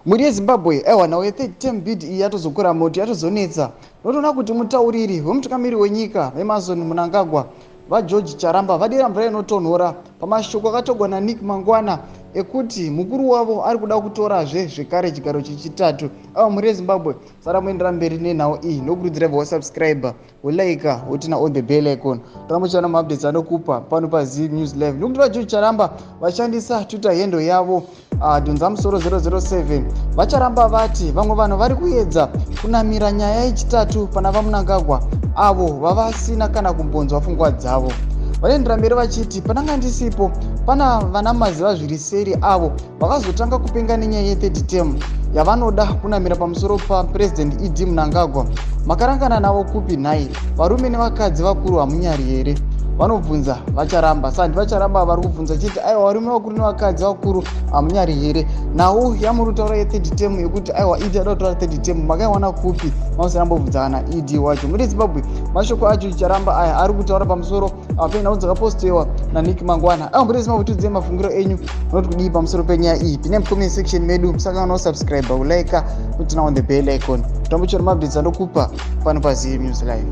Mhuri yeZimbabwe, aiwa, nhau yethird term bid iyi yatozokura moto, yatozonetsa. Unotoona kuti mutauriri wemutungamiri wenyika, VaEmmerson Mnangagwa, VaGeorge Charamba, vadira mvura inotonhora pamashoko akatogwa naNick Mangwana ekuti mukuru wavo ari kuda kutorazve zvekare chigaro chechitatu. Aiwa, mhuri yeZimbabwe, sara muendera mberi nenhau iyi nokurudzira bva wasubscribe, wolike, woturn on the bell icon, toramba uchiwana maupdates anokupa pano paZ News Live. Nokuti VaGeorge Charamba vashandisa Twitter handle yavo dhonza musoro 007, VaCharamba vati vamwe vanhu vari kuedza kunamira nyaya yechitatu pana VaMnangagwa, avo vavasina kana kumbonzwa pfungwa dzavo. Vanoendera mberi vachiti pananga ndisipo pana vana maziva zviri seri avo vakazotanga kupenga nenyaya yethird term yavanoda kunamira pamusoro paPresident ED Mnangagwa. Makarangana navo kupi nhai varume nevakadzi vakuru? Hamunyari here? Vanobvunza VaCharamba. Sandi VaCharamba vari kubvunza chiti, aiwa, varume vakuru nevakadzi vakuru, hamunyari here? Nhau yamuri kutaura yethird term, yekuti aiwa, ED ada kutora third term, makaiwana kupi? Mausirambobvunza kana ED wacho. Muri Zimbabwe, mashoko acho Charamba aya ari kutaura pamusoro penhau dzakapostewa naNick Mangwana. Aiwa, muri Zimbabwe, tiudzei mafungiro enyu, munoti kudii pamusoro penyaya iyi? Pine mucomment section medu. Musangana usubscribe, ulike, kuturn on the bell icon, tambochera maupdates andokupa pano paZ News Live.